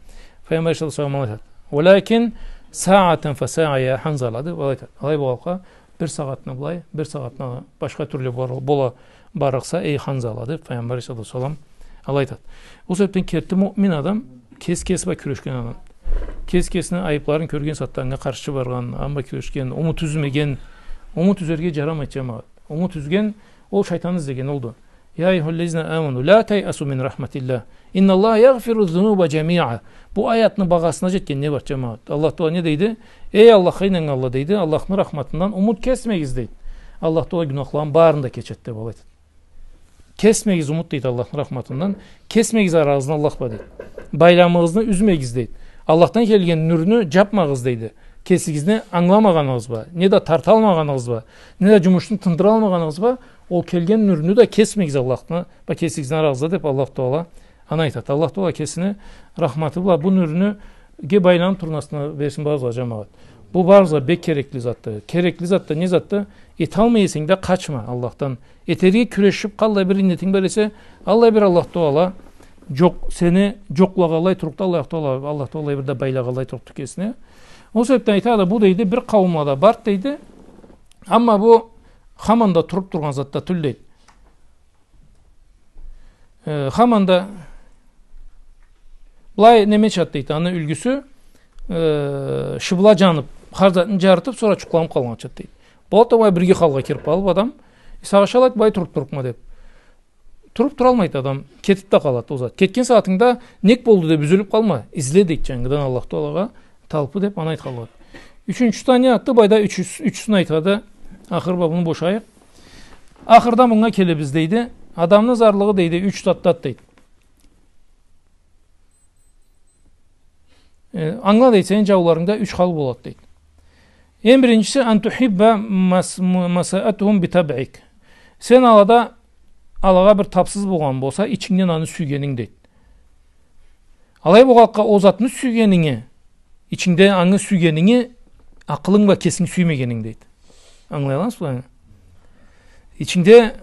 Файгъамбар алейхиссалату уассалам айтат. «Уалякин саатан фа саа, я Ханзала», — деб алай айтат. «Алай болгъанлыкъгъа, бир сагъатны былай, бир сагъатны башха тюрлю бол-, бола барыкъса, эй Ханзала», — деб Файгъамбар алейхиссалату уассалам алай айтат. Ол себебден керти муъмин адам кеси кеси бла кюрешген адам. Кеси кесини айыбларын кёрген сагъатда анга къаршы баргъан, аны бла кюрешген, умут юзмеген, умут юзерге джарамайды, джамагъат. Умут юзген, ол шайтанны излеген олду. «Я айюхаллазина аману, ла тайъасу мин рахматиллах. Инналлаха ягъфиру зунуба джамиа». Бу аятны багъасына джетген не бар, джамагъат? Аллах Тагъала не дейди? «Эй Аллахха ийнаннганла, — дейди, — Аллахны рахматындан умут кесмегиз», — дейди. Аллах Тагъала гюнахланы барын да кечеди деб алай айтат. Кесмегиз умут, дейди, Аллахны рахматындан. Кесмегиз арагъызны Аллах бла, дейди. Байламыгъызны юзмегиз, дейди. Аллахдан келген нюрню джабмагъыз, дейди. Кесигизни ангыламагъаныгъыз бла, не да тарталмагъаныгъыз бла, не да джумушну тындыралмагъаныгъыз бла, ол келген нюрню да кесмегиз Аллахны бла кесигизни арагъызда, деб Аллах Тагъала аны айтат. Аллах Тагъала кесини рахматы бла бу нюрнюге байланыб тургъан насыбны берсин барыбызгъа, джамагъат. Бу барыбызгъа бек керекли затды. Керекли затды, не затды? Эталмай эсенг да, къачма Аллахдан. Этерге кюрешиб, къаллай бир иннетинг бар эсе, аллай бир Аллах Тагъала джокъ, сени джокълагъанлай турукъду Аллах Тагъала, Аллах Тагъала бир да байлагъанлай турукъду кесине. Ол себебден айтады, бу, дейди, бир къауумлада барды, дейди. Амма бу хаманда туруб тургъан зат да тюлдю, дейди. Э, хаманда былай неме чыгъады, дейди, аны юлгюсю, э, шыбла джаныб, хар затны джарытыб, сора джукъланыб къалгъан чыгъады, дейди. Болат да былай бирге халгъа кириб къалыб адам, э, сагъыш алады, былай туруб турубма деб. Туруб туралмайды адам, кетиб да къалады ол зат. Кетген сагъатынгда нек болду деб юзюлюб къалма, изле, дейди, джангыдан Аллах Тагъалагъа талпы деб, аны айтханлады. Ючюнчюсю да не затды, былайда ючюс-, ючюсюн айтады, ахыр бла муну бошайыкъ. Ахырда мынга келебиз, дейди. Адамны зарлыгъы, дейди, юч затдады, дейди. Э, ангыла, дейди, сени джауларынгда юч хал болады, дейди. Эм биринчиси, ан тухибба мас-, м-, масаатухум би табъик. Сен алада, алагъа бир тапсыз болгъан болса, ичингден аны сюйгенинг, дейди. Алай болгъанлыкъгъа, ол затны сюйгенинги, ичингде аны сюйгенинги, акъылынг бла кесинг сюймегенинг, дейди. Ангылай аласыз быланы? Ичингде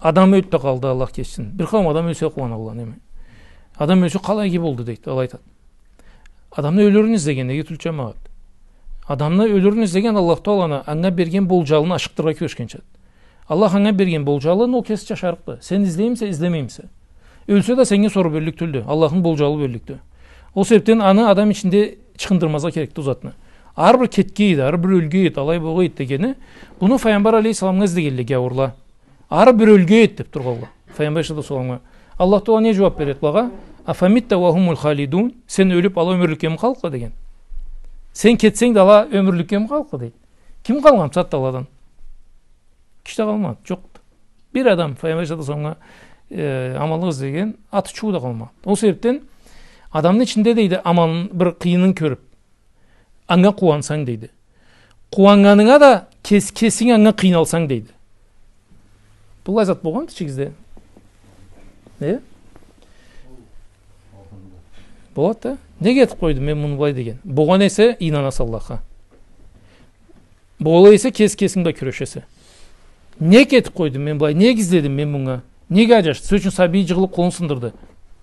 адам ёлюб да къалды, Аллах кечсин. Бир къауум адам ёлсе, къууаналла, неме. Адам ёлсе, къалай иги болду, дейди, алай айтады. Адамны ёлюрюн излеген неге тюлдю, джамагъат? Адамны ёлюрюн излеген Аллах Тагъаланы анга берген болджалын ашыкъдырыргъа кюрешгенчады. Аллах анга берген болджалын ол кеси джашарыкъды. Сен излеймисе, излемеймисе. Ёлсе да сеннге сора бёллюк тюлдю. Аллахны болджалы бёллюкдю. Ол себебден аны адам ичинде чыгъындырмазгъа керекди ол затны. Ары бир кетге эди, ары бир ёлге эди, алай болгъа эди дегени. Буну Файгъамбар алейхиссаламгъа излегенле гяуурла. Ары бир ёлге эди деб тургъанла Файгъамбар алейхиссалату уассаламгъа. Аллах Тагъала не джууаб береди былагъа? Афамитта уа хумул халидун. Сен ёлюб, ала ёмюрлюкгеми къаллыкъла, деген. Сен кетсенг да, ала ёмюрлюкгеми къаллыкъла, дейди. Ким къалгъан бусагъатда аладан? Киши да къалмады, джокъду. Бир адам Файгъамбар алейхиссалату уассаламгъа, э, аманлыкъ излеген, аты-чыуу да къалмады. Ол себебден адамны ичинде, дейди, аман бир къыйынын кёрюб, анга къууансанг, дейди. Къууаннганынга да кес-, кесинг анга къыйналсанг, дейди. Быллай зат болгъанды ичигизде? Э? Болады да. Неге этиб къойдум мен муну былай деген? Болгъан эсе, ийнанаса Аллахха. Бола эсе, кес-, кесинг бла кюрешесе. Неге этиб къойдум мен былай? Неге изледим мен мунга? Неге аджашды? Сёз ючюн, сабий джыгъылыб къолун сындырды.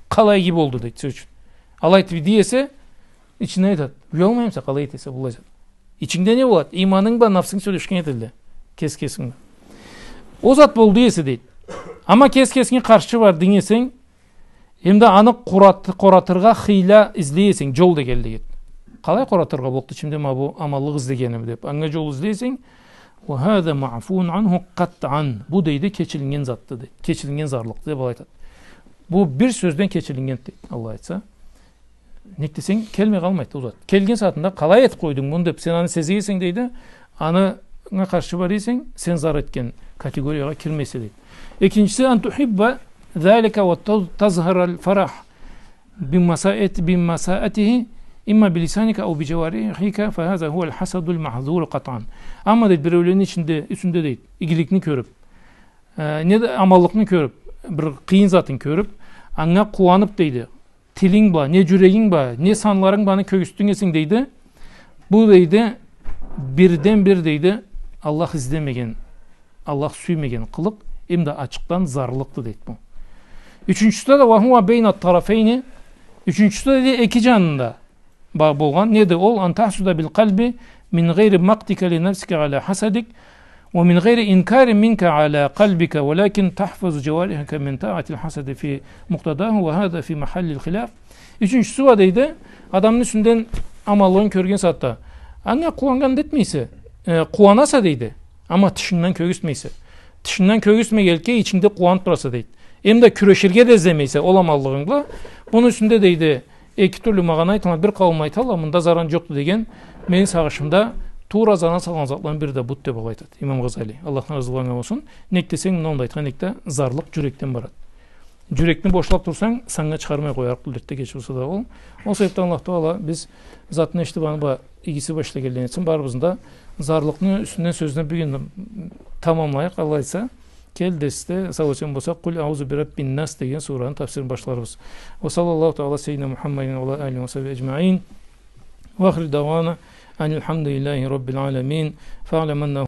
Къалай иги болду, дейди, сёз ючюн. Алай этиб дей эсе, ичинден айтады: «Уялмаймыса, къалай эте эсе быллай зат?» Ичингде не болады? Ийманынг бла нафсынг сёлешген этелле. Кес-, кесинг бла. Ол зат болду эсе, дейди. Амма кес-, кесинге къаршы барды эсенг, эмда аны къорат-, къоратыргъа хыйла излей эсенг, джол дегенлей эди. Къалай къоратыргъа боллукъду ичимде ма бу аманлыкъ излегеними деб, анга джол излей эсенг, «Уа хаза маъфун анху къатъан». Бу, дейди, кечилиннген затды, дейди. Кечилиннген зарлыкъды деб алай айтады. Бу бир сёзден кечилиннгенди, дейди, Аллах айтса. Нек десенг, келмей къалмайды ол зат. Келген сагъатында, къалай этип къойдунг муну деп, сен аны сезе эсенг, дейди, анга къаршы бара эсенг, сен зар этген категориягъа кирмейсе, дейди. Экинчиси, أن تحب ذلك وتظهر الفرح بمساءة-، بمساءته إما بلسانك أو بجوارحك، فهذا هو الحسد المحظور قطعا. Амма, дейди, биреулени ичинде, юсюнде, дейди, игиликни кёрюп, э, неда аманлыкъны кёрюп, бир къыйын затын кёрюп, анга къууанып, дейди, тилинг бла, не джюрегинг бла, не санларынг бла аны кёргюзтдюнг эсенг, дейди. Бу, дейди, бирден-бир, дейди, Аллах излемеген, Аллах сюймеген къылыкъ, эм да ачыкъдан зарлыкъды, дейди, бу. Ючюнчюсю да, وهو بين الطرفين. Ючюнчюсю да, дейди, эки джанында ба-, болгъан. Неди ол? أن تحسد بالقلب من غير مقتك لنفسك على حسدك، ومن غير إنكار منك على قلبك، ولكن تحفظ جوارحك من طاعة الحسد في مقتضاه، وهذا في محل الخلاف. Ючюнчюсю уа, дейди, адамны юсюнден аманлыгъын кёрген сагъатда, анга къууаннган да этмейсе, э, къууанаса, дейди, амма тышынгдан кёргюзтмейсе. Тышынгдан кёргюзтмегенликге, ичингде къууанып тураса, дейди. Эм да кюреширге да излемейсе ол аманлыгъынг бла. Муну юсюнде, дейди, эки тюрлю магъана айтылады. Бир къауум айталла, мында заран джокъду деген, мени сагъышымда, туура заран салгъан затланы бири да буду деп алай айтады Имам Гъазали. Аллахдан разылыкъ анга болсун. Нек десенг, мында ол да айтхан нек да, зарлыкъ джюрекден барады. Джюрекни бошлап турсанг, санга чыгъармай къоярыкъ, бир да кеч болса да ол. Ол себепден Аллах Таала биз затны эшитип, аны бла игиси бла ишлегенледен этсин, барыбызны да. Зарлыкъны юсюнден сёзню бюгюн тамамлайыкъ, Аллах айтса. Келир дерсде, сау-эсен болсакъ, قل أعوذ برب الناس деген сураны тафсирин башларбыз. وصلى الله تعالى على سيدنا محمد وعلى آله وصحبه أجمعين. وآخر دعوانا أن الحمد لله رب العالمين. فاعلم أنه